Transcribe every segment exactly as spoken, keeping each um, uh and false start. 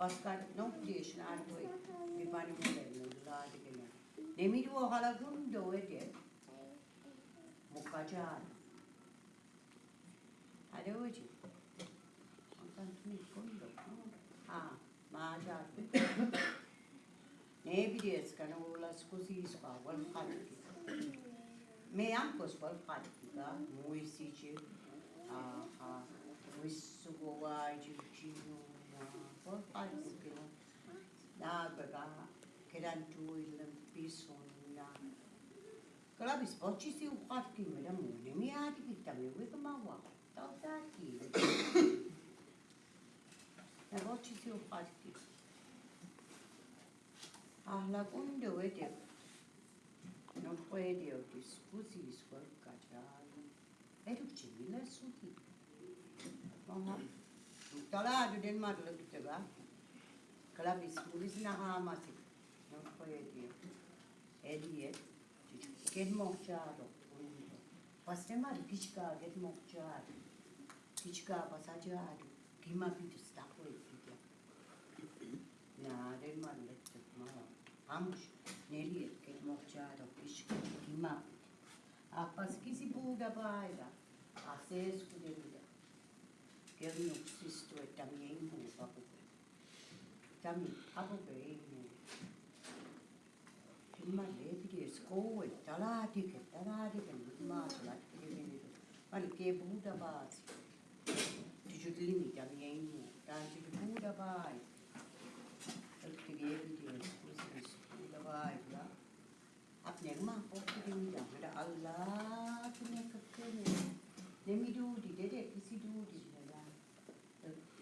Paskar no desh na to e mi pani mo le no la de ke no. Ne mi duo hala gun do e de. Mo ka ja. Ade oji. Ankan tu ni kondo. Ah, ma ja. Ne bi de es kana ola skusi spa wal khat. Me am kos wal khat ka muisi je. Ah, ah, muisu go wa ji ji no. Wal khat ke no. Na ga ga kedan tu ilan piso na. Kala bis bochi si u khat ki me da mu ne mi adi ki ta me we ka ma wa. Tau taki. Na bochi si u khat ki. Ah, la kunde we de. No puede o diskusi diskusi kachal. Eru chimila suki. Maha. Tala adu den mar lagi tega. Kala bis mulis na ha masi. No puede o. Eliet. Ket mokchado. Paste mar kichka ket mokchado. Kichka pasajado. Kima pitu stakwe pitu. Na den mar lagi tega. Maha. Hamush. Neliet ket mokchado. Kichka. Kima pitu. Apas kisi buda baila. Ases kuderuda. Kel nuk sisto e tamien mu papuke. Tami papuke e mu. Timma le pide sko e talati ke talati ke ma talati ke mu. Mal ke buda basi. Tijut limi tamien mu. Tijut buda bai. Ke pide sko buda bai la. Apne ma pokki de mi da, da Allah kine kakkene. Ne mi dudi, dede kisi dudi, da.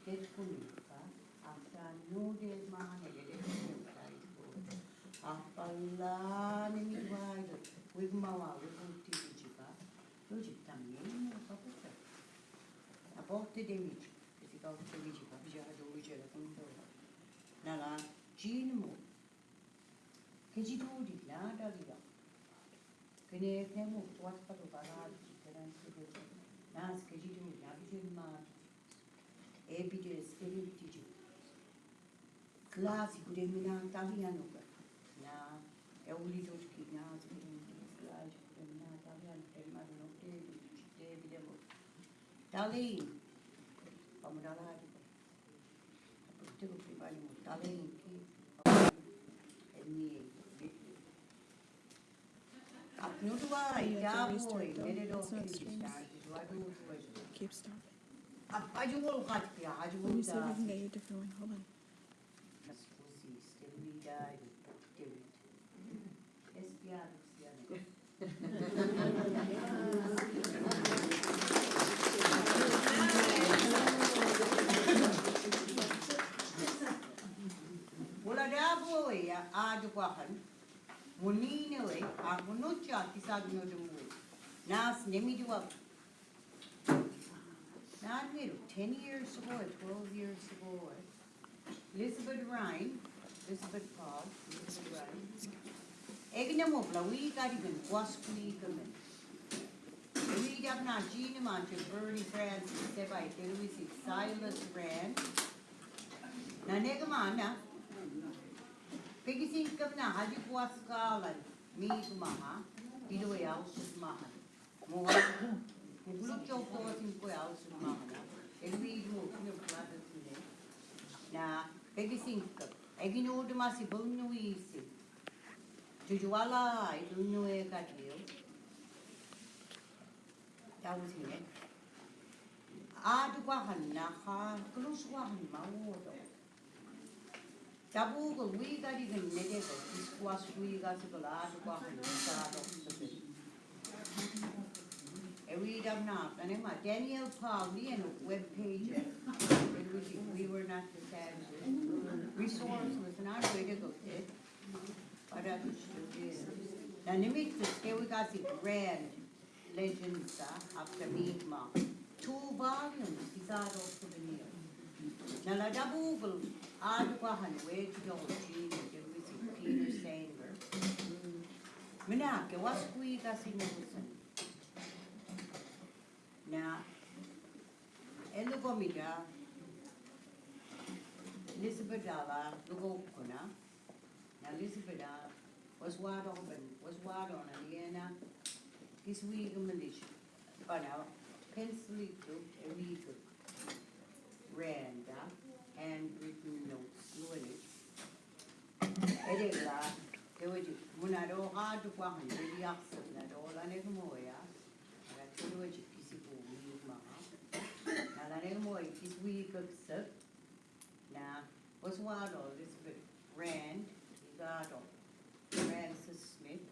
Det kuni ka, afta nu de ma ne dede kuni ka iko. Apalla ne mi duai do, wig ma wa, wig uti di jika. Yo jik tamien ne ka puta. Apote de mi jik, kisi ka uti di jika, bija do jela kunto. Nala, jin mo. Ke ji dudi na dalia. Kene kemu tuat patu kala ji kenan sebe. Nas ke ji dudi na bijin ma. E bides ke ji ji. Klasi kude mina taliano ka. Na e uli dudi ki nas kude mina klasi kude mina taliano ke ma no te dudi te bidemo. Talin. Pamudala di. Keep stopping. Let me see if I can get you a different one. Hold on. Wala da boy ya adu kwahan. Munine we, a munucha kisa no de mu. Nas nemi duwa. Not middle, ten years ago or twelve years ago, Elizabeth Ryan, Elizabeth Paul, Elizabeth Ryan. Egna mo bla wi ka di ben kwas wi ka men. Wi da na jini ma je Bernie Francis, se bai te Louis Silas Rand. Na nega ma na. Pegi sin kam na haji kwas ka lan mi kuma ha. Ido ya usus ma ha. Mo wa, mo kulu chou ko wa sin ko ya usu ma na. E lui mo kulu plata sine. Na, pegi sin ka. Egi no de ma si bom no isi. Juju wala, e no e ka dio. Ya usu ne. A du kwa han na ha, kulu su kwa han ma wo do. Tabu ko wi ga di gan ne de ko, is kwa su wi ga su ko la du kwa han sa do. E wi da na, ane ma Daniel Paul, ni en web page. We, we were not the savages. Resource was not way to go. Para tu. Na limit ke wi ga si brand. Legends of the Mi'kmaq. Two volumes, Pizarro Souvenir. Na la da Google, a du kwa han we ti do chi, de wi si Peter Sanger. Mina, ke was kui ka si musan. Na, elu ko mi da, Elizabeth a la lugokkona. Na Elizabeth a, was wado ben, was wado na niena. Kis wi gumelish. Pana pencil tu e wi guk. Randa handwritten notes luelish. Edela, te weji, munado ha tu kwa han, edela, na do la ne moya. Ara te weji, kisi bu wi ma. Na la ne moya, kis wi guk suk. Na, Oswald Elizabeth Rand, Igado, Francis Smith,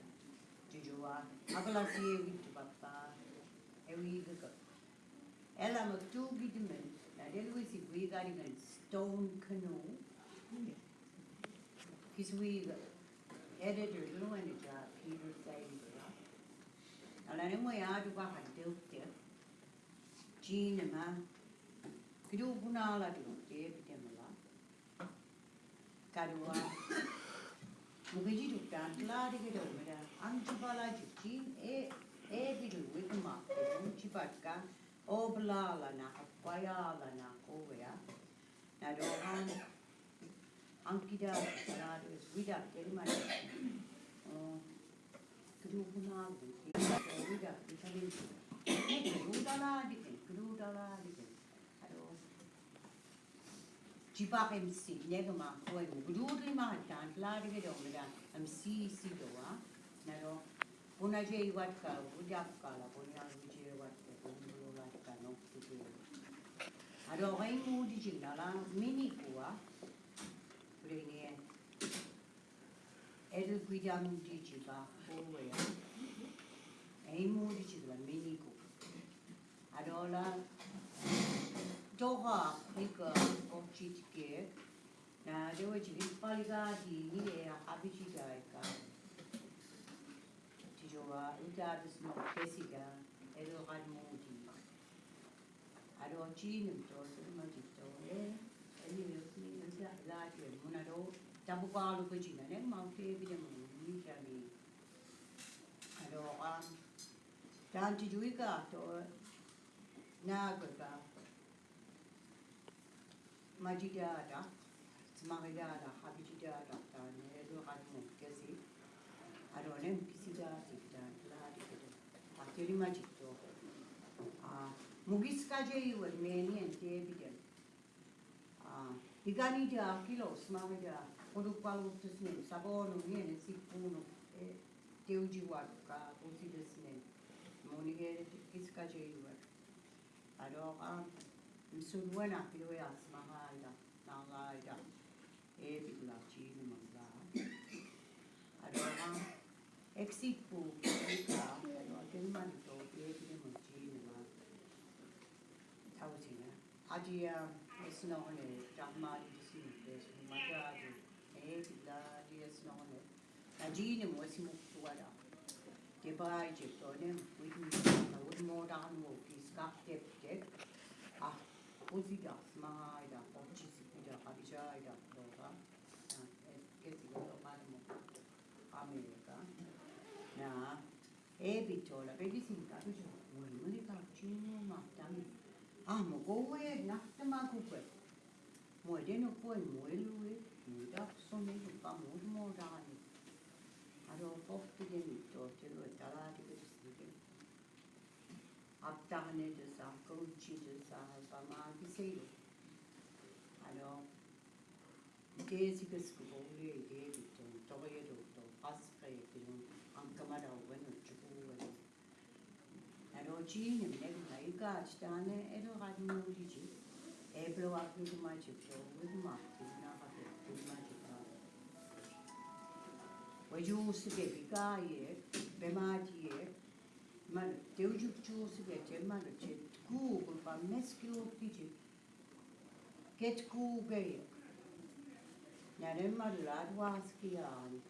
Jujua, Abalasi Ewi Tubapa, Ewi Gaga. Ela Maktu Gidiman, na Delwisi Wiga Digan Stone Canoe, Kiswiga, editor, Luanaja, Peter Saibra. Alane Moyadu Baha Dilke, Gina Ma, Kidu Bunala Dilke, Demala. Kadua. Mukaji duktan klari ke do mera. Ang chibala jichin e e bidu wikma. Chibatka. Obla la na kwaya la na kowea. Na do ang ang kida klari wida keri mani. Kudu kuna wida kitamin. Kudu dala dikin. Kudu dala dikin. Ado. Chipa em si nega ma kuen guduri ma tan klari ke do mira em si si do wa. Na do puna je iwat ka uja ka la puna je iwat ka puna la ka no. Ado ai mu di jina la mini kuwa. Pure ni e. Edu kuidam di chiba kuwa ya. Ai mu di chiba mini kuwa. Adola doha ika ochitike na dewa jigin paliga di ni e habiji daika. Tijowa utabis no kesiga edo hadmudi. Ado chinum to suma jito e eni ni uta laje munado tabukalu kujina ne mauke bidemu ni jani. Ado a Tanti juika to na gaka majidada, smahidada, habijidada, tane edo hadmu kesi. Ado nem kisida sidan ladi kedo. Atiri majito. A mugis kaje iwe meni ente bidem. A igani ja kilo smahida. Kudu palu tusnen sabono nene sipunu. E teuji waka kusidesnen. Monigere kis kaje iwe. Adoka msudwena piwe asmahaida nalaida. Ebi la chini manga. Adoka exit pu ka adoka ken manito ebi de machini ma. Tausina. Adia esnohone tamari sini pesu maja adia. Ebi la adia esnohone. Ajine mwesi muktuwada. Te bai je tone witni na wut modan wo kiska tep tep. Ah, kuzi da smaida, kochi sikuda, kabija da doga. Na, eh, kesi go mani mo. Amerika. Na, e bitola, begi sin kabijo. Mwemuli ka chino matami. Ah, mo go we, na, tama kupe. Muede no kuen muelu e, muda some no pa mudu modani. Ado pop to de mi to te lo tala de ke sike. Aptahne de sa, kouchi de sa, pa ma ki se yo. Ado de si ke sku bole de to, to ye do to, pas ke de, an kamada bueno, chuku bueno. Ado chini mnek na ika chitane edo gadi no diji. Eblo akni kuma chito, kuma, kuma ka kuma chito. Waju sike bika ye, bema ye, malo, teuju chu sike te malo, te ku, kuma meski o diji. Ket kuge. Naren malad waskian.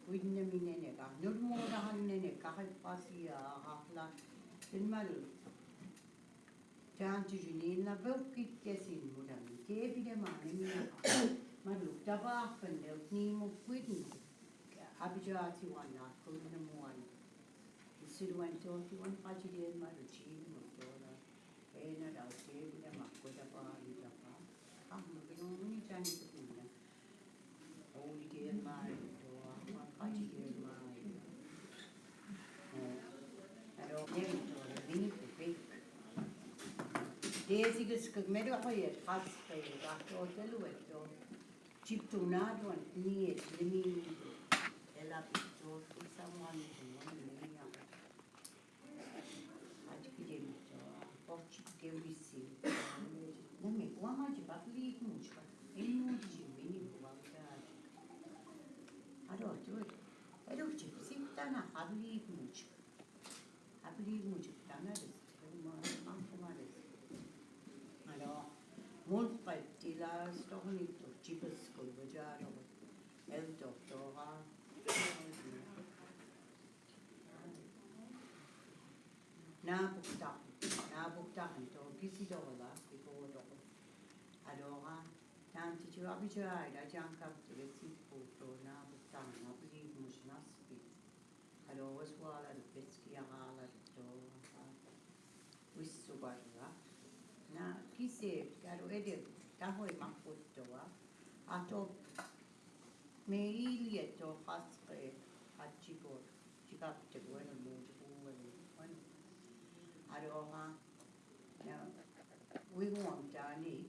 Widne minene ka. Nur modahan nene ka pasia ahla. Tin mal. Tan tujinin la beu kit kesin mudan. Ke bide mane mina. Malu tabah kan de ni mu kwidin. Abjati wan la kun na muan. Sidwan to ti wan pajiden malu chin mu to la. E na da ke bide ma ko da pa ni da pa. Ah, mu ke no ni tan ni. Mai, to, a, a, a, ti, mai. Aro, ne, to, ne, ni, pe, pe. Te, si, ke, si, ke, me, do, ko, ye, pas, pe, a, to, te, lu, e, to. Chip, to, na, do, ni, e, ni, ni, e, la, pi, to, sa, wa, ni, to, ni, ni, ya. Achi ki de mi to, a, po, chip, ke, wi, si. Na, me, wa, ma, chip, a, pli, mu, chip, a, e, mu, chip, mi, ni, wa, ka, chip. Aro, to, aro, chip, si, ta, na, a, pli, mu, chip. Abli muchuk tana des, ma, ma kuma des. Alo, mun paitila stohni to chibas kulbajaro, el doktora. Na bukta, na bukta to kisi dola, iko do. Alo, ha, tan ti chua bijai, da jan kap to si puto, na bukta, na bli much naspi. Alo, was wala do peski a hala do to, a, wis subarra. Na, kise, alo, ede, taho e makuto wa. Ato, me ili eto haske, a chibo, chikap te bueno, mo, bueno, bueno. Alo, ha, Na, wi wantani,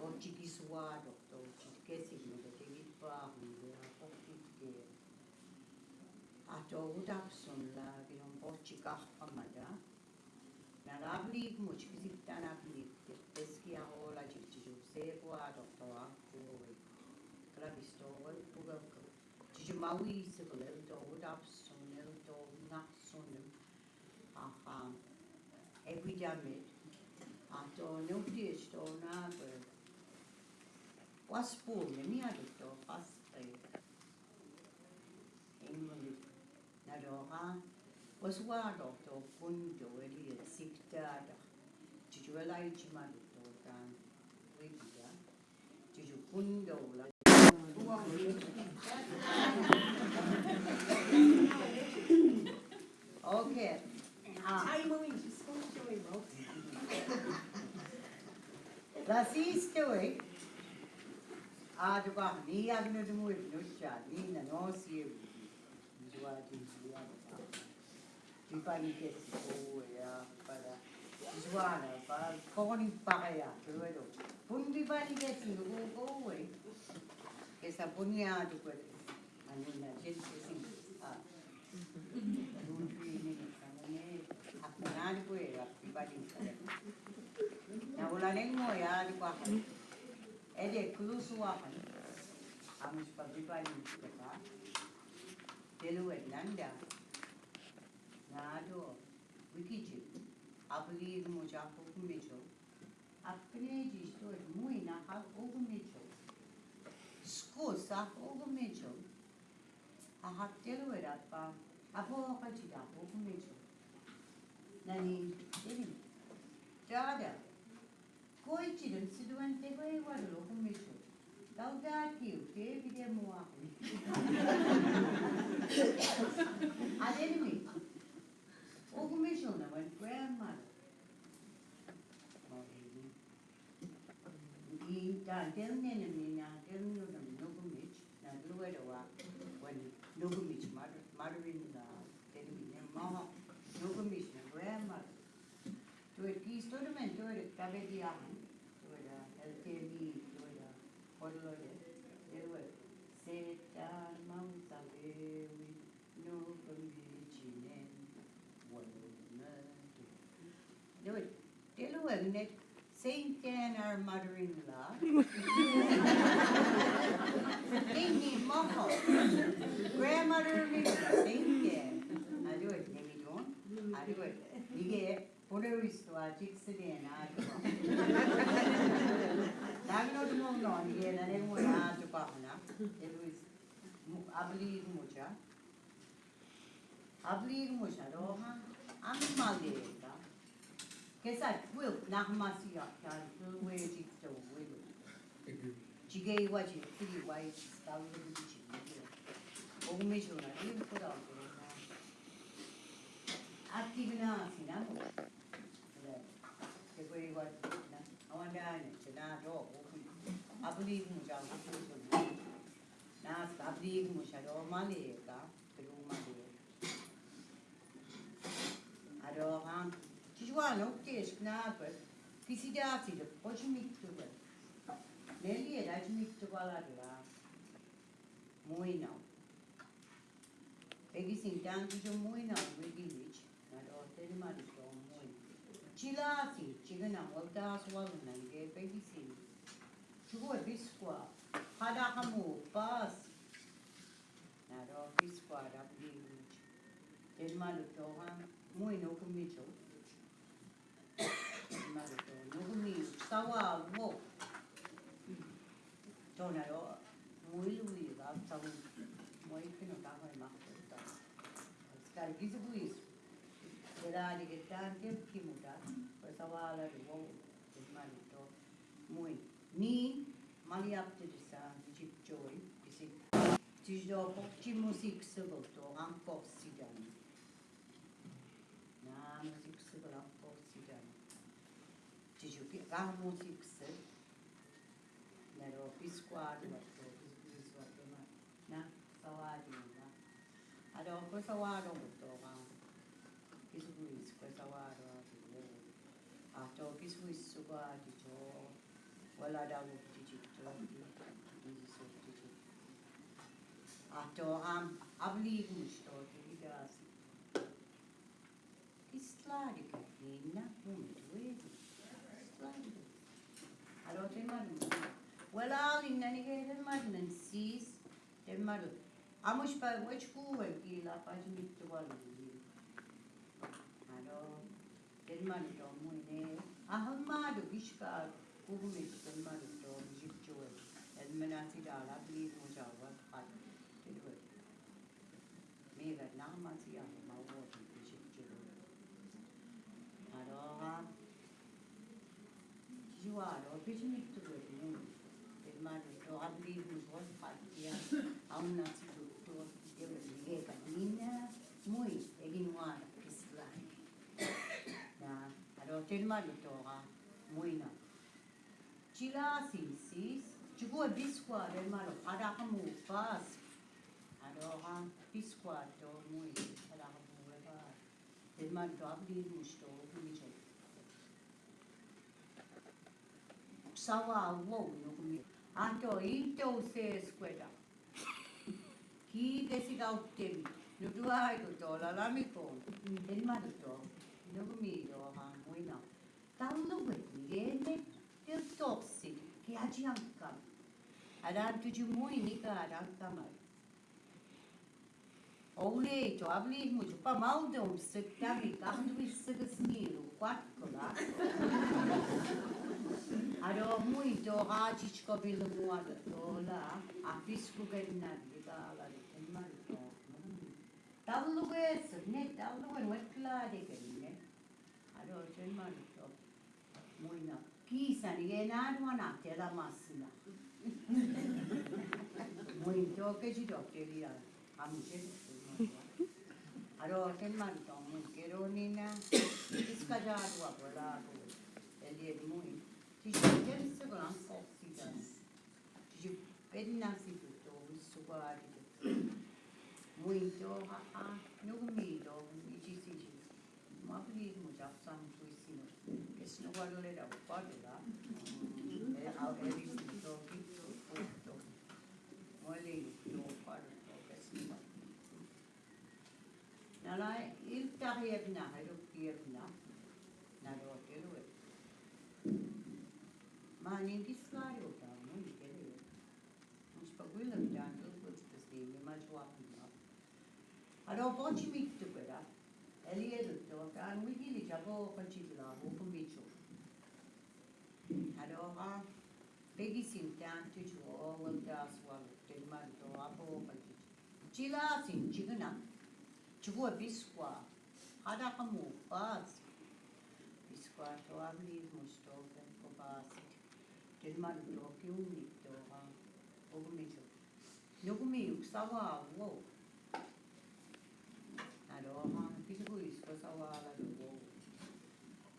o chikiswa, doktor, chikesi, no, te, te, pa, mi, a, po, ke. Ato, udak son la, bi, no, po, chikah, amada. Na, la, bli, mo, chikisi, ta, na, bli, te, peski, a, o, la, chi, chi, yo, se, po, a, doktor, a, ko, we. Kala, bisto, we, puga, ko. Chi, chi, ma, wi, se, ko, le, to, udak son, le, to, na, son, le. Aha. Epidemic. Ato, ne, uti, esto, na, pe. Was pu, ne, mi, a, to, pas, pe. English. Na, do, ha. Was wa, do, to, kun, do, eli, sikta, da. Chi, chi, wela, ichi, ma, do, to, tan. Wi, da. Okay. Ah. Ai, mami, desculpa, eu vou. Rasiste, ué. Ah, do barni, a, no, do, muito, no, já, ni, na, no, si, eu, do, a, do, do, a, do, a. Bipani kesi ko ya para Joana, pa koni pakaya, pero pun bipani kesi ko ko we. Kesa pun ya tu ko. Ani na jen kesi. Ah. Pun bipani kesi. Ako na ko ya bipani. Na wala neng mo ya di pa. Ede kulusu wa. Amus pa bipani pa. Telu e nanda. Nado, wikichi, abli mucha hukumicho, apne jisto mui na ha hukumicho, skusa hukumicho, a ha telu era pa, apo kachida hukumicho. Nani, telu. Tada. Koichi dem siduan te koi waru lo kumicho. Tau da ki u ke bi de mua. Adeni mi. O kumicho na wan grandmother. I ta del nene mi na del no no kumich. Na luero wa. Wan no kumich mother, mother in law. Del mi ne mama. No kumich na grandmother. Tuwe Kristo naman, tuwe tabe diyahan, tuwe da, el temi, tuwe da, kodlo de, tuwe, setan mau sabe, wi, no, pembichinen, wal, na, tuwe. Tuwe, telo, el nek, Saint Anne, our mother-in-law. Thank you, Moho. Grandmother-in-law, Saint Anne. Aduwe, nemi don. Aduwe, nige, Pone wisto a chik se de na ato pa. Nagno dumo no ni de na de mo na ato pa na. E luis. Abli mucha. Abli mucha roha. Ami maleta. Kesa kwil na masi a kan kwil we chik to we. Chige iwa chi, kiri iwa chi, stawi de bichi. O me chona, ni ko da ko. Active na, sinamo. Te ko iwa na, awanda ni, chena do, o. Abli mu ja, o. Na, abli Amigo, mucha, aro maleeka, pero maleeka. Aro, ha, chichwa no ke shna, pues, kisi da si de, pues, mi tu, pues. Neli era mi tu, wala, wala. Muina. Peggy sin tan tu, muina, mi village. Naro, teni maru to, muina. Chila si, chiga na, wal das, wal na, nge, Peggy sin. Chugu e biskwa. Hada hamu, pas. Naro, biskwa, da, bi, much. Teni maru to, ha, muina, ku mi cho. Teni maru to, no, ku mi, sawa, wo. Tona yo, muy luiga, sawa, muy que no ta, muy más, pues, ta. Skar gizu guiz. Era de que tan que kimuta, pues, sawa la de wo, teni maru to, muy. Ni, mali up to the sun, Egypt joy, is it? Tijo, pok, chi, music, sebo, to, an, pok, sidan. Na, music, sebo, an, pok, sidan. Tijo, ki, ka, music, se. Naro, pisquad, what, to, pis, pis, what, to, ma. Na, sawadi, na. Aro, ko sawado, to, ma. Pis, pis, ko sawado, to. Ato, pis, pis, sawadi, to. Wala da wo tiji to, tiji so tiji. Ato, am, abli musto, tiji da si. Islari ka, nina, mumi tuwe. Islari ka. Aro teni maru. Wala, linna ni ke teni maru nan sis. Teni maru. Amush pa wech ku wen ki la pa jimi tu wal. Aro teni maru to muine. Ahal maru bishka kugume teni maru to jip chuwe. El menasi dala bli mujawa pat. Teni maru. Mega namasi ahal maru jip chuwe. Aro ha. Juaro, pisi mi tu mu. Teni maru to abli mu hos patia, auna si tu tu, de mu liga nina, muy, egin wara, pislai. Na, aro teni maru to ha, muy na. Chila sin sis, chugu e biskwa, teni maru, para hamu pas. Aro ha, biskwa to, muy, para hamu pas. Teni maru to abli musto, mi cho. Sawa wo no kumi. Anto into se eskwela. Ki ke si ga uktemi. No tu ai ko to la la mi ko. Teni maru to. No kumi do ha muina. Tan lo we ni ne. Te toksi. Ki aji anka. Adan tu ju mui ni ka adan kamar. Oule to abli mucho pa mau de un sectami, kahndwi segesniru, kwat kola. Aro muy to ha chichko bil mual kola, a pisku genna, liga la de kenma to. Tallu ge, ne, tallu ge, wet kla de genne. Aro teni maru to. Muina. Kisa ni ge na, wana tela masina. Muin to ke ji do ke lia. Amu ke ji do ke lia. Aro teni maru to muin ke ro nina. Iska ja ru abuela ru. Eli el muin. Ti ji teni se gran ko si dan. Ti ji penna si tu to, mi su ba di tu. Muin to ha ha. No mi do, mi ji si ji. Mabli mucha sam tuisino. Kesno wale da kwadu da. E, a, e, to, to, to. Mole to kwadu to, kesno wale. Nala il tahiebna, hero kiebna. Na do telo e. Ma ni dislari o ta, mo ni telo e. Mus pa gwila mi dan, lo, lo, lo, lo, lo, lo, lo, lo, Aro bochi mi tu kweda. Eli e to, kan wi gili jabo ka chila ho kumbicho. Aro ha, pegi sin tan tu ju o, wal das wal, teni maru to abo ka chi. Chila sin chigna. Chugu biskwa. Hada hamu pas. Biskwa to abli musto ko pas. Teni maru to ki umi to ha. Ho kumbicho. Nukumi sawa wo. Aro ha, kisi ku isko sawa la do wo.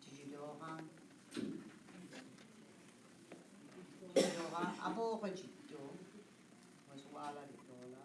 Chichi do ha. Chichi do ha, apo ka chito. Wa sawa la do la.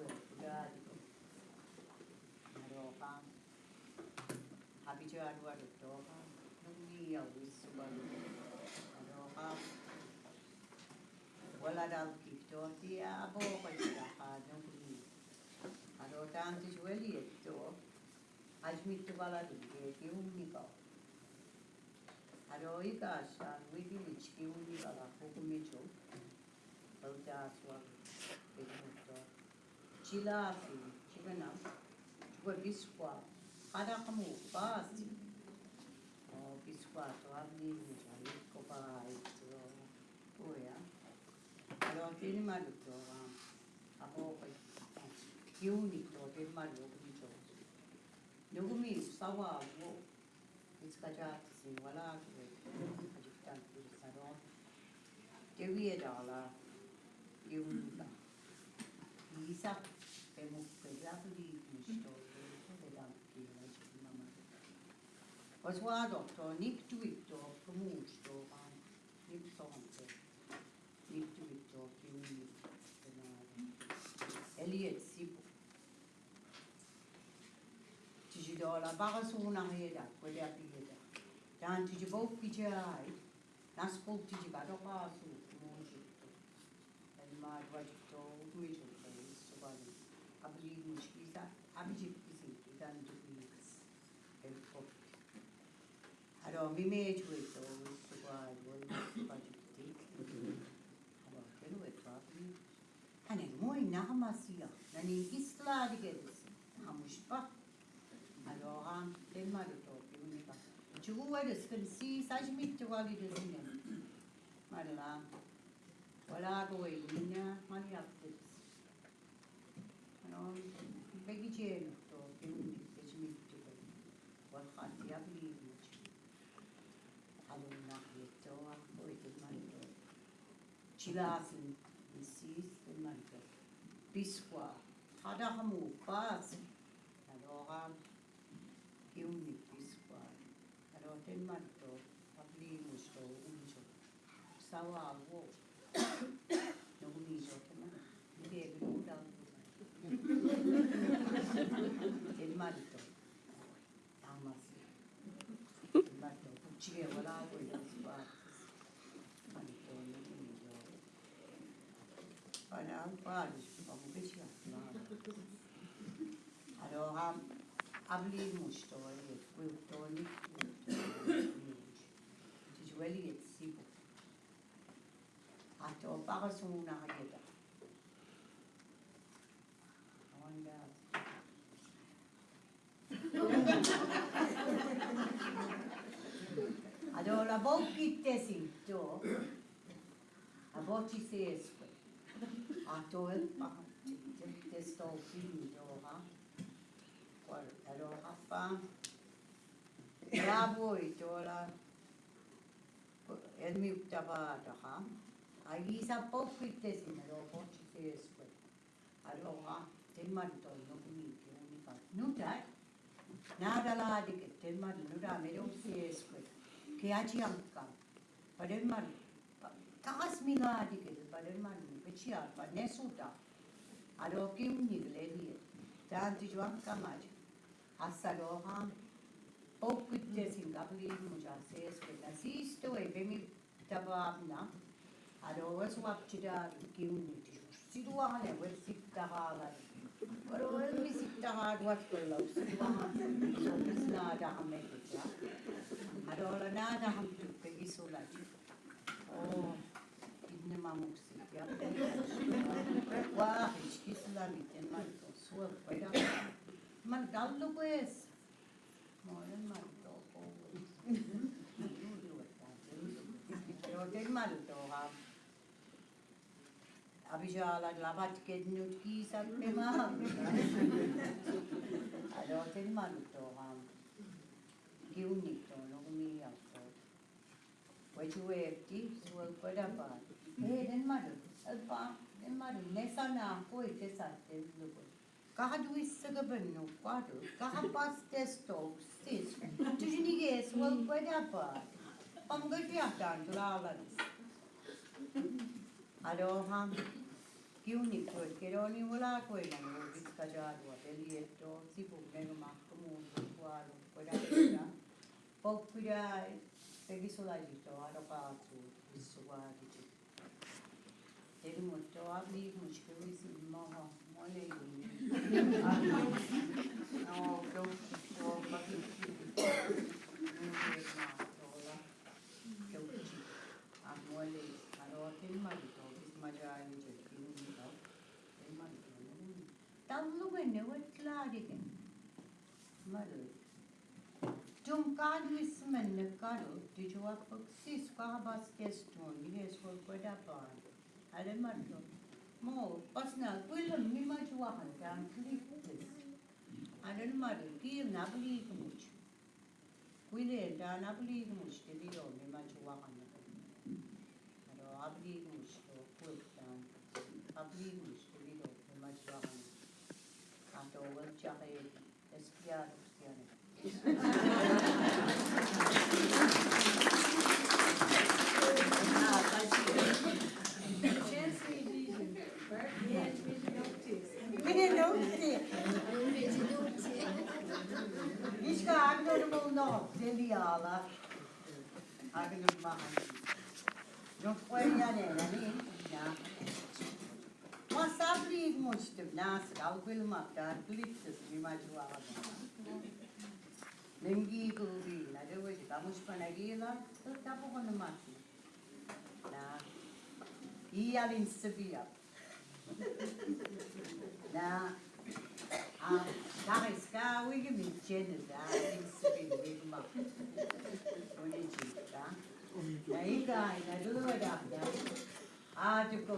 Ituwe, kudadi ko. Aroha. Abija aduwa dottoha. Nuni ya wisu balu. Aroha. Wala dal kikto ti abo ko jira ha nuni. Aro tanti jueli etto. Ajmitu bala dulge ki ummi ko. Aro ika shan widi wichki ummi bala hukumicho. Bauta suwa. Bidi mutto. Chila fi, chibena, chukwe biskwa, kada kamu fast. O biskwa to abni mujali ko ba ito, oya. Alo tini malu to, abo ko, kiuni to tini malu ko mi to. Nugumi sawa wo. Iska jati sin wala ke ajiktan kuri saron. Ke wiye dala, ke unika. Isa, ke muk ke jati di musto, ke dan ke la jiti mama. Oswa doktor, nik tuik to, ke musto, kan, nik sonte. Nik tuik to, ke unika. Eliet sipo. Tiji dola baga suna heda, kwede api heda. Dan tiji bau pijai, nas bau tiji gado kasu, mujito. El ma dwajito, mujito, subali. Abli mujisa, abijit kisin, idan dubinas. El kop. Aro mi me juito, subali, subali. Aro kelu eto abli. Kane moi naga masiya, nani isla digeris, hamushpa. Alo ham, ten maru to, piunika. Chugu wedes kan si, sajmit chugu ali desinen. Marla, wala go we nina, mani aptis. Laasin, misis, temato. Piswa. Hadahamu pas. Aloha. Kiuni piswa. Alo temato. Abli musto unjo. Sawa wo. No mi jo tema. Ni de gru da. Temato. Tamasi. Mato, kuchige wala ko yo ba. Mato, ni yo. Ana pa, pa mo ke siya. Alo ham, abli musto, ye, kuto ni. Ti jueli ye sibo. Ato pa ka suna yeta. Onda. Alo la bokite sinto. Abochi se espe. Ato el pa. Te sto fini yo ha. Kual alo ha pa. Bravo y tola. El mi taba ha. Ahí sa bokite sin alo bochi se espe. Aloha, te marito no kumi ke unika. Nutai. Nada la de ke te marito nuda me do se esque. Ke achi anka. Pare mar. Takas mi la de ke pare mar. Pechi arpa nesuta. Alo ke uni gleli. Tanti juan kamaj. Asa aloha. Pokite sin kabli muja se esque. Nasisto e bemi. Tababna, alo wes wapchida kiuni ti. Siduane wes siktahala. Pero el mi siktaha wat ko lo siduane. So bisna da hamekucha. Alo la nada ham tu ke isula. Oh, inne mamuksi ya. Wa, iskisla mi teman ko suwa kweda. Man dallo pues. Yo te maluto ha. Abishala la bat ke nut ki sa pe ma. Alo te maluto ha. Ki unito no mi auto. Pues yo eti, so el cuerda pa. Eh, den malu. El pa, den malu. Nesa na ko ite sa te lugo. Kaha duis sege benno kuado, kaha pas testo, sis. Tujini yes, wal kweda pa. Pamga fiatan tulala. Aloha. Kiuni kwe keroni wala kwe na wal biskajadwa belieto, sibu nega mahkumu kuado kweda kweda. Pokpira, pegisulajito, aloha su, isuwa, Teri moto abli mushkil si moho mole yumi. No, do, do, baki. Mole na tola. Do, a mole. Aro teri mali to bis maja ni je kini to. Teri mali to. Tam lu benne wet la de. Mali. Tum kadu ismen ne kadu, tijua puksis kabas keston, yes, wal kweda pan. Ale marto. Mo, pasna, kwilem mi majuahan, dan kliktis. Ale marto, ki na bli kumuch. Kwile, dan na bli kumuch, te biro, mi majuahan. Aro, abli kumuch, to, kwil, dan. Abli kumuch, te biro, mi majuahan. Ato, wal, chahe. Espiar, espiar. Mine nokti. Ishka agno mo no, deliala. Agno ma. No fue ya ne, ya ni, ya. Masabli mushtum nas, kalkul maktan, kuliptus, mi majua. Mengi kubi, na dewe, kamush panagila, tapo kono mati. Na, iyalin sebia. Na, a, kariska, wigi mi chene, da, in sebin, wigi ma. Wigi chita. Na, ika, na, dulu, da, da. Ajuko.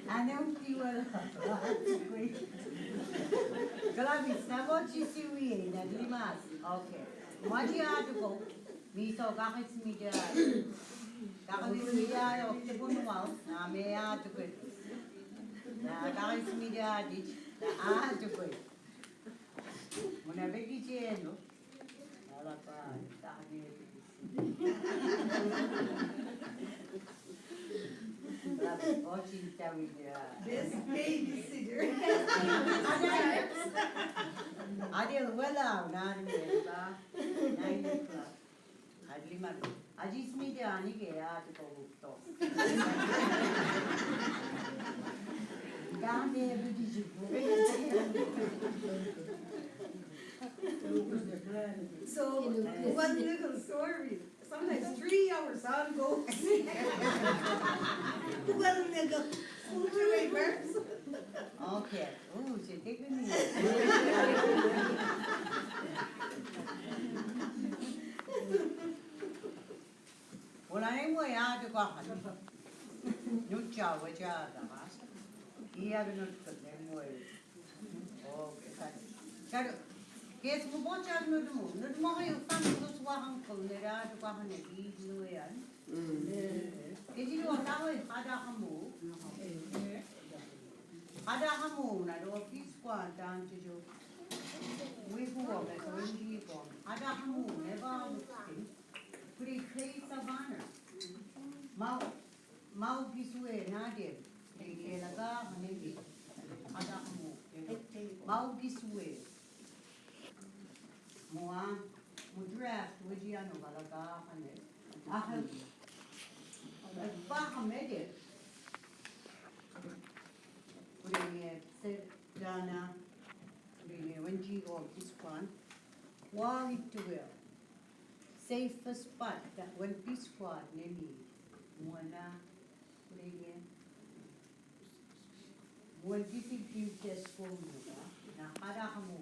Ane uti wala. Kalabis, na mochi siwi, na limas. Okay. Maji ajuko. Mi so gahit mi ja. Taqismida, okte punuwau, na me atukue. Na taqismida dich, na atukue. Muna beki cheno. Ala pa, taqismida. Best babysitter. Ade, ade, wala, na, na, na, na, Adli mar. Ajismida anike ya tuko gupto. Dame bidi jibu. So, one little story. Sometimes three hours on go. One little. Okay. Ooh, se te kuni. Wala ne mwe ya de kwa. Nucha we ya da mas. Iya de nucha ne mwe. Okay. Kar, kes mu bocha nudumu. Nudumu ha yu fan nus wa han ko ne ra de kwa ne di nu ya. Ke ji lo ta ho ha da hamu. Ha da hamu na do pis kwa dan ju. Wi ku wa me ko ji ko. Ha da hamu ne ba mu. Kuri place of honor. Mau, mau gisue na de. Kuri ke la ga hane de. Ha da hamu. Mau gisue. Mua, mu draft, waji ano balaga hane. Aha. Ba hame de. Kuri ne se dana. Kuri ne wanji o pis kwan. Quality well. Safest spot that when pis kwan ne mi. Muana. Kuri ne. Muan kisi kim test ko muka, na ha da hamu.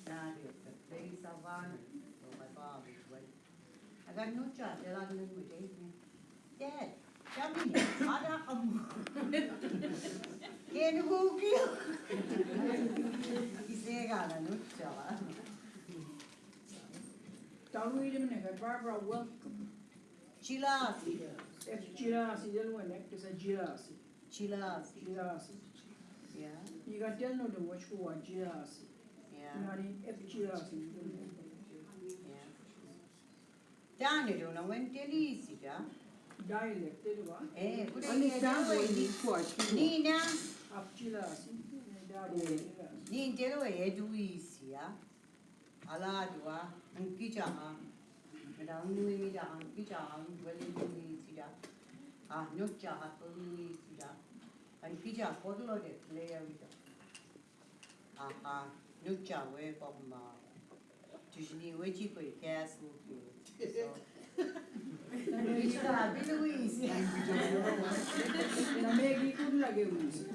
Na de, the place of honor. So my father went. Aga nucha, de la nung mu de. Dad, kami, ha da hamu. Ke nu hu ki. Kise ga na nucha. Tawi de ne Barbara, welcome. Chilasi. Ep chilasi, de lo ne, ke sa chilasi. Chilasi. Chilasi. Yeah. Ni ka tel no de watch ko wa chilasi. Yeah. Nani ep chilasi. Yeah. Dani do na wen telisi da. Dialect de wa. Eh, kure ni da we ni kwa. Ni na. Ap chilasi. Da de. Ni de lo e duisi ya. Ala dua, an kicha ha. Kada an nui mi da an kicha ha, wele nui sida. Ah, nucha ha, nui sida. An kicha ha, por lo de play a vida. Aha, nucha we ko ma. Tujni we chi ko castle ki. So. Kicha ha, bi nui sida. Na me ki kun lage nui sida.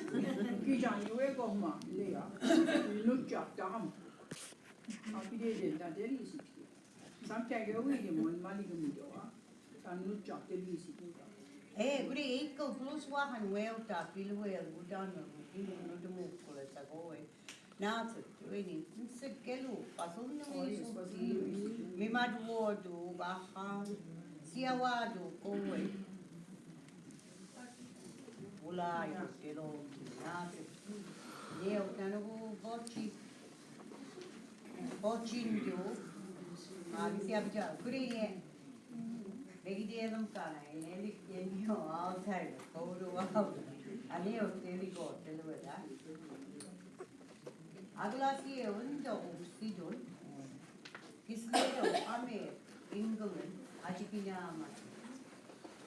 Kicha ni we ko ma, le ya. Nucha ta ham. Api de de da de ri si. Samtang ke wi de mon mali ke mi do a. Kan nu chak de ri si ku ta. Eh, kuri iko plus wa han we uta pil we al gudan no mu ki no de mu kula sa go we. Na se we ni se ke lu pasun no mi su ki. Mi ma du wo du ba ha. Si a wa du ko we. Ula yo te lo na te. Ye o tano bo bochi. Bochin yo. Ma bisi a bicha. Kuri ye. Begi de lam kana. Ye li ye ni ho all time. Ko do wa. Ani o te li go te lo da. Agla si e un do usidun. Kismero ame England ajipinama.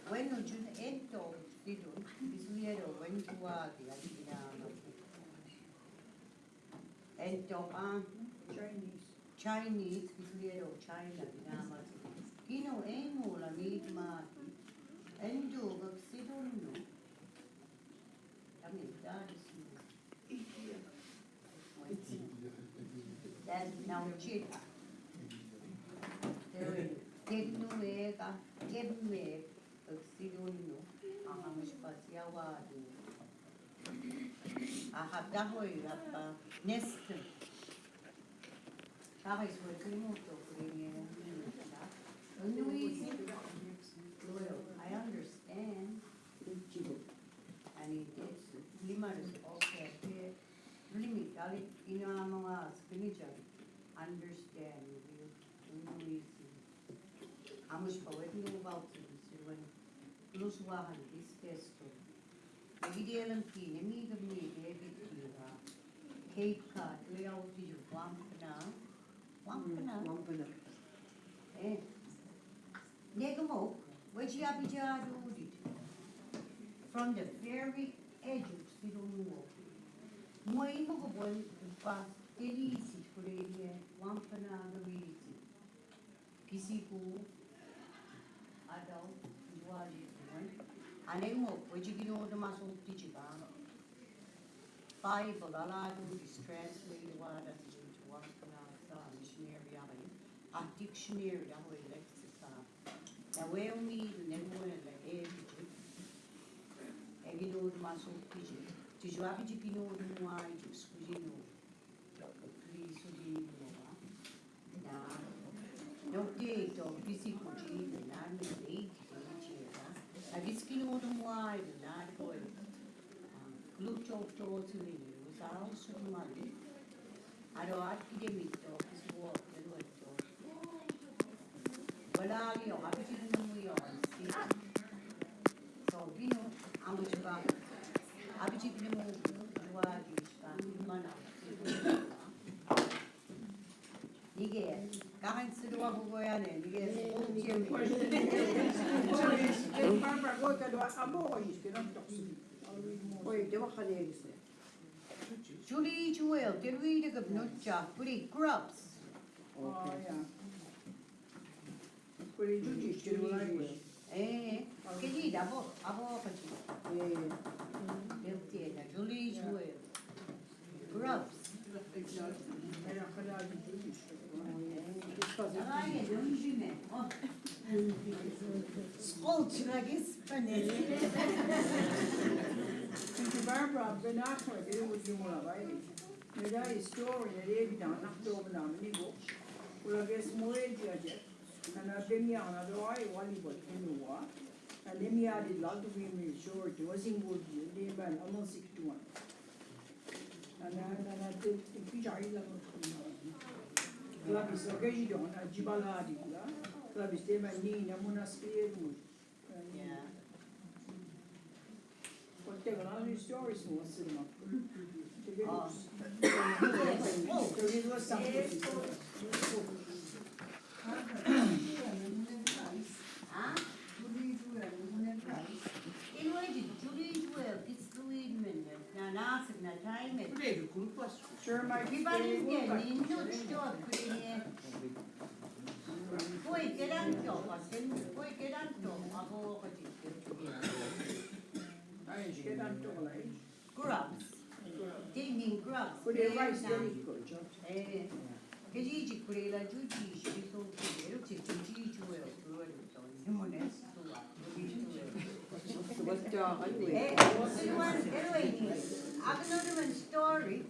When ujun ento usidun, kismero when juwagi ajipinama. Ento a Chinese, kismero China binama. Kino eno la mitma. Endo usidun no. Kami dadi si. That's now China. Tenueka, kemme, sidunno, aha, mushpasiawadu. Aha, tahoy, apa, nest. Tahoy, suwe, kumuto, kuri, nui, si. Well, I understand. Ani te, lima res, okay, te, limi, dali, ino amo as, kini jan, understand, you, you know, easy. Amo shi pa wet no about it, si wen, plus wahan, this test. Maybe they don't feel, maybe the, maybe they feel, uh, Cape Cod, we all feel, Wampana, Wampana. Wampana. Eh. Nigga mo, what you have to do with it? From the very edge of Silomuo. Mo imo ko bon pa telisi kuleria Wampana gawisi. Kisiku adau juali kuan. Ane mo, what you know the muscle teacher ba. Bible, ala du is translate wa da si ju wa na sa missionary a bai. A dictionary da bai lexicon. Na we mi ne mo na e bi ju. E bi no ma so ki ju. Ti ju a bi ju ki no du wa ju su ji no. Please, su ji no wa. Na, no te to physical ji, na, ni de ji, na, a gis ki no do mo ai, na, ko, um, glu to to to ni, was also money. A do at ki de mi to, physical, de lo to. Wala yo, a bi ji no mo yo, si. So, you know, a mo ji ba, a bi ji no mo, wa ji ba, mana. Nige, kahan sudwa hugoyane, nige, Julie Joel, did we the good cha, pretty grubs. Oh, yeah. Eh, che gli dà vo-, a voce. Eh, Julie Joel. Grubs. Scolci la che spanese. Senti, Barbara, ben acqua, che devo dire, la vai. Mi dai storie, le vita, un attimo, un amico. Quella che si muove, già, già. Ana bemi ana do ai wali bot nuwa. Ana mi adi la du mi mi short was in good you de ban almost six to one. Ana ana de pija ila no. Klabis o gaji don a jibala di la. Klabis de man ni na muna spirit mu. Yeah. Whatever, I'll restore his own cinema. Oh. Yes. Oh. There is no something. Ah? Julie Joel, Julie Joel, it's Julie Joel, it's Julie Joel. Na, na, na, time it. Sure, my people, Poi che tanto, poi che tanto, ma poco ti. Ai, che tanto, lei? Grubs. Thinking grubs. Put it right there. Eh, che dici quella giù, dici, mi sono vero che ti dici, eh, non è sua, non è sua. Eh, so you want, anyway, I have another one story.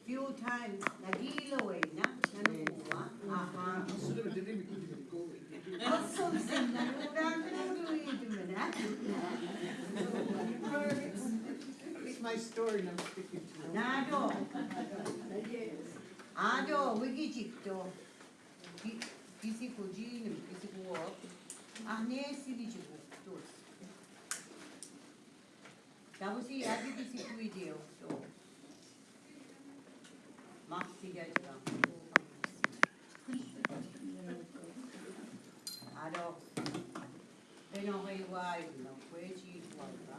Few times, na dilo way na, na nuwa, aha. Also, sin na nuwa, na nuwa, na nuwa. It's my story and I'm sticking to it. Nado. Ado, wiki chikto. Ki-, kisi kujin, kisi kuwo. Ahne sili chikto. Tabusi, adi kisi kuwi diyo. Maksi ya jira. Ado. Eno hei wai no kwe chi wai ba.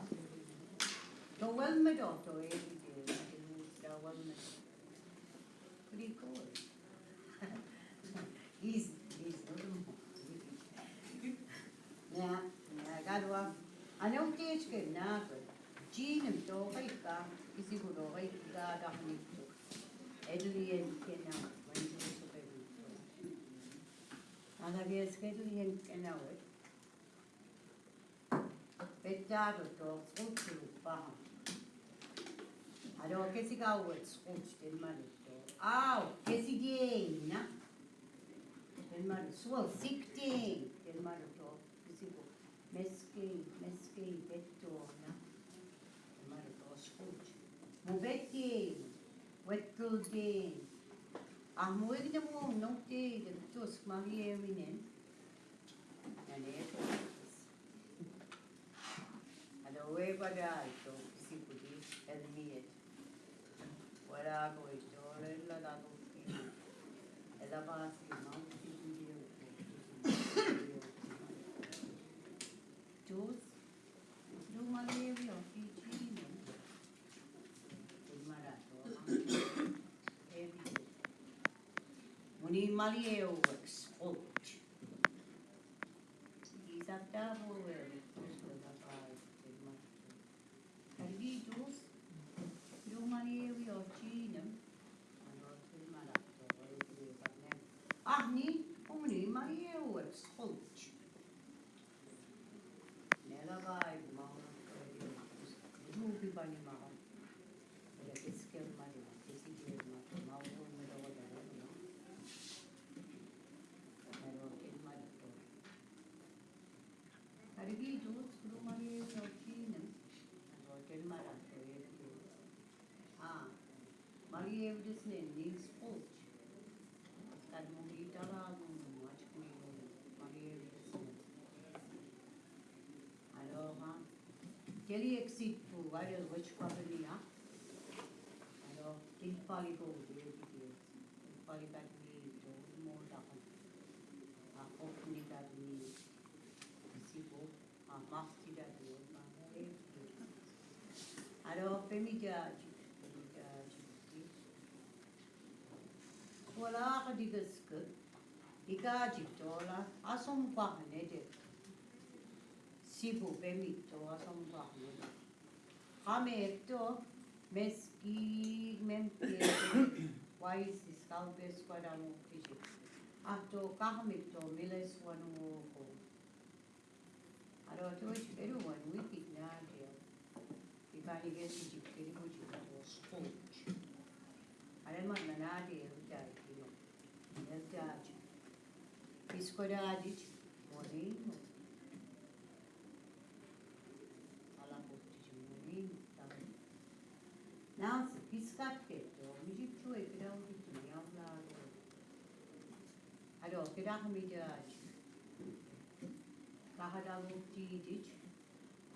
To wel me do to e de to wel me. Pretty cool. He's, he's Ya, ya, gadwa. Ana uteech ke na ke. Jinim to kai ka, kisi ku do kai ka da ni to. Edlien ke na, when you so kai to. Ana ges ke edlien ke na we. Pettado to, utru pa. Ado kisi ka we, utru te mali to. Au, kisi de na. Te mali, so sikte, te mali to. Kisi ku Meskein, meskein, petto'ona. Te marato'o Scrooge. Mu pettiein, wettultiein. Ahmo wignamu, no te, de tus malieuminen. Nane, pues. Alo, we, para to, si pudi, el miet. Wala ko i to, le la da ko ki. E la ba si ma u si pudi. Tus, lu malieui o Fiji, no? Te marato'o, ha? Ebi. Muni malieu, ex, hot. Isapta bo, we, tus, la ba, te marato'o. Karigitus, lu malieui o China. Ano, te marato'o, e, te marato'o. Ahni, muni malieu, ex, hot. Nela bai, mau, jupi bani mau. Ela kesi ke mari, kesi ke mari, mau, mau, mau, mau. Nela ke mari to. Karigitus, lu malieui o China. Ano, te marato'o, e, Ah, malieui desinen, ni Scrooge. Kad muni tala, muni machkui, malieui desinen. Alo, ha? Keli exit pu, wale, wech kwa penia. Alo, kin pali ko, de, de, kin pali kad mi, to, mo, da, ha? A, ko, ni kad mi, si, ko. Ah, mastida Dios, mastida Dios. Alo, pemi jaji, pemi jaji. Wala ka digaska, digaji tola, asom kwa nede. Sibu pemi to, asom kwa nede. Kame to, meski, memke, wai si skau bes kwa da mo kiji. Ato kame to, miles wanu ko. Alo, te wech keru wan wiki nade. Ikani gesi jikeri muji ko Scrooge. Ale man nade, el jai kino. El jai. Pisko dadich, morino. Ala kutich morino. Tamam. Now, piskat keto, mijik chue kira uji kini aula. Alo, kira kami jai. Kahada luti dich.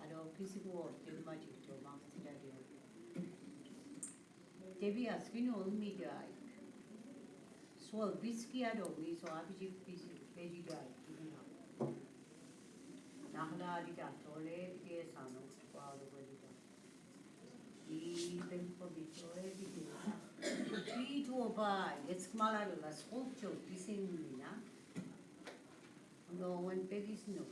Alo, kisi ko, te majito, mastida Dios. Te bi askino mi jai. So, biski alo, mi so, abiji, bisi, beji jai. Nahla di da tole, de sano, kwa lo, beji jai. I ben pobito e bide. I tuo ba, eskmala la skulpture pisin mina. No one pegis no.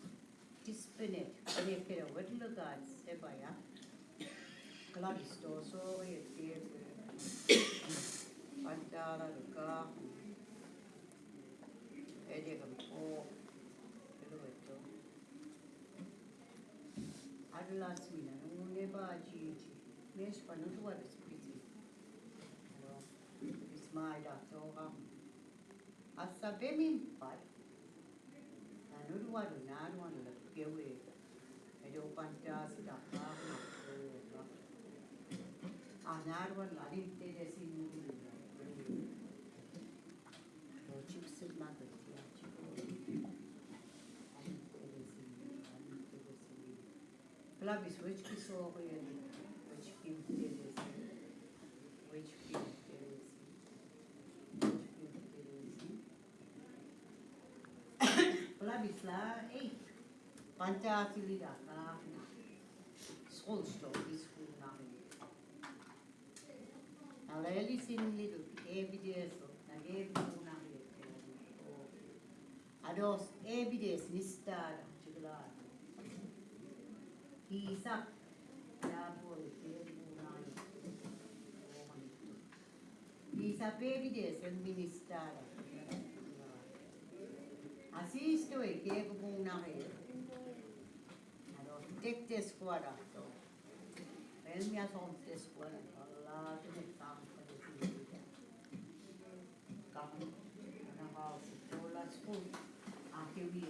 Tispene, ne kera wet lugar se baya. Klabisto so e te. Pantara luka. Ede kampo. Pero esto. Adula sina, no ne ba ji ji. Mesh pa no tuwa respiti. No, isma ida toga. Asa be mi pa. Na no tuwa do na no na kewe. Edo panta sida ka na. A na no na linte de sin. No chip sip ma ke. Plabis, wech ki so, wech ki teresi, wech ki teresi, wech ki teresi. Plabis la, ei, panta sili da ka, skol sto, skol na. Na la eli sin lidu, ebi de so, na ebi na ebi. Ados, ebi de sinistara, chigla. Isa, ya por ebi na. Isa, ebi de sinistara. Asisto e ke buna he. Ados, tek tes kuara. Elmi a son te eskuela, ala te me tam pa de ti. Kam, ana ha si to la skul, a ke wi.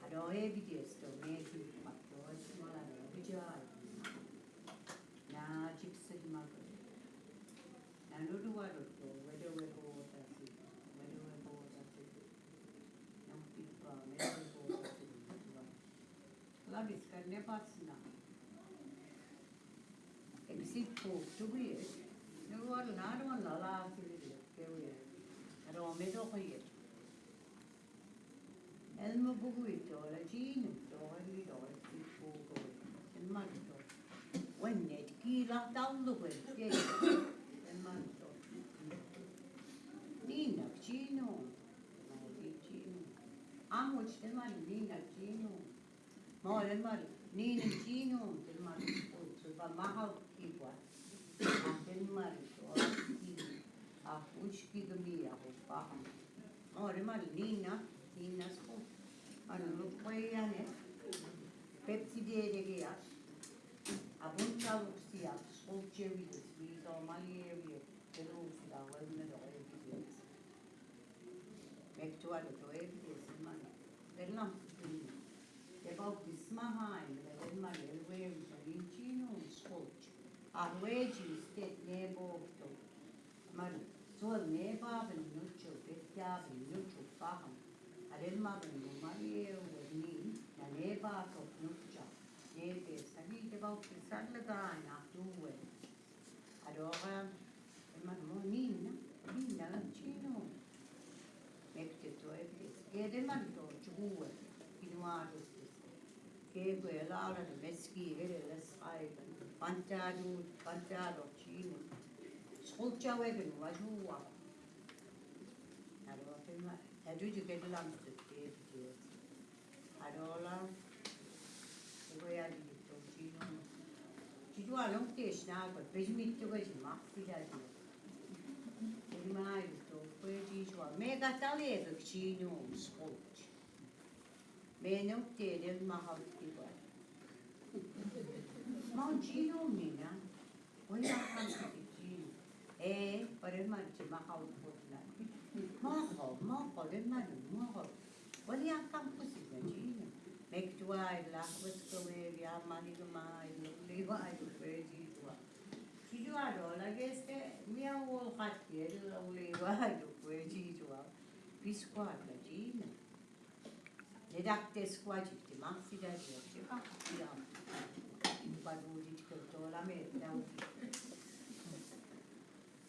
A Yo evidence to me si pato si mala no bijai. Na chipset mako. Na nudu wado to wede webo tasi. Wede webo tasi. Na pipa wede webo tasi. Labis kan ne pasna. Exit po tuwi. Nudu wado na do na la si. Kewe. Aro me do koye. Elma buguito la Gino, to elmi do el tipo go. Elma do. Wenne ki la taulu go. Elma do. Nina Gino. Nina Gino. Amo elma Nina Gino. Mo elma Nina Gino. Elma. So ba maha ki kwa. Elma do. A ushki gami a ho paha. Ore mari nina, nina sko. Ano nuk pwe yane. Pepsi de de ge ya. Abun chaluk siya, sko chewi de swi so mali ewi. Pero si da wel me do ewi de. Mektua do to ewi de si mani. Berlam si. De bautisma ha, de wel mari el we so ninchino sko. Arweji stet ne bokto. Mari, suel ne baben nucho, betyaben nucho pahan. Arel maben no mari eu ni, na ne bako nucha. Ne pe sagi de bautizar le gana tuwe. Adora, hermano, mo nina, nina, chino. Mekte to ebdes. Gede man to chuwe. Inuado. Ke kwe la la de meski, gede la sai. Pantadu, pantado chino. Skucha wegen wajua. Aro tema, adu ju gede lam se te. Arola, ego ya di to chino. Chijua long te shna ko, pejmit to ko ji maksi da di. Eri ma di to ko ji jua. Me ga tale ko chino, skoch. Me no te del ma ha ti ko. Ma chino mina. Wali a kam kusi jino. Eh, pare man chi ma hau kutna. Moho, moho, de man, moho. Wali a kam kusi na jino. Mek tuai la, wes ko we, ya mani ko ma, le wa, le we ji tua. Chi jua do la geste, mi a wo hat ye, la le wa, le we ji tua. Pisqua na jino. Nedak te squaji te maxi da je te pa ya. Ba du di ke to la me da u.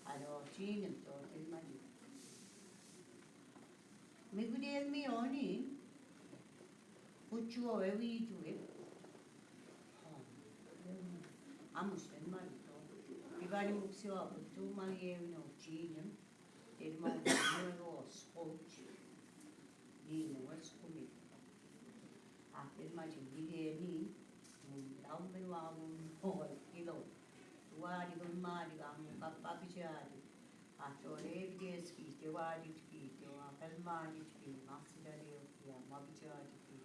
Alo chinem to te mani. Mi gude mi oni. Kuchu o e wi tu e. Amus ten mani to. Ibani muksio a kutu mani e no chinem. Telma nuevo scout. Ni nuevo scout. Atel ma jingili ni. Mun daun ben wa mun hol kilo. Wa di gun ma di ga mun papa bijari. Atole bideski te wa di ki te wa kalma di ki. Maxi da de ya ma bijari ki.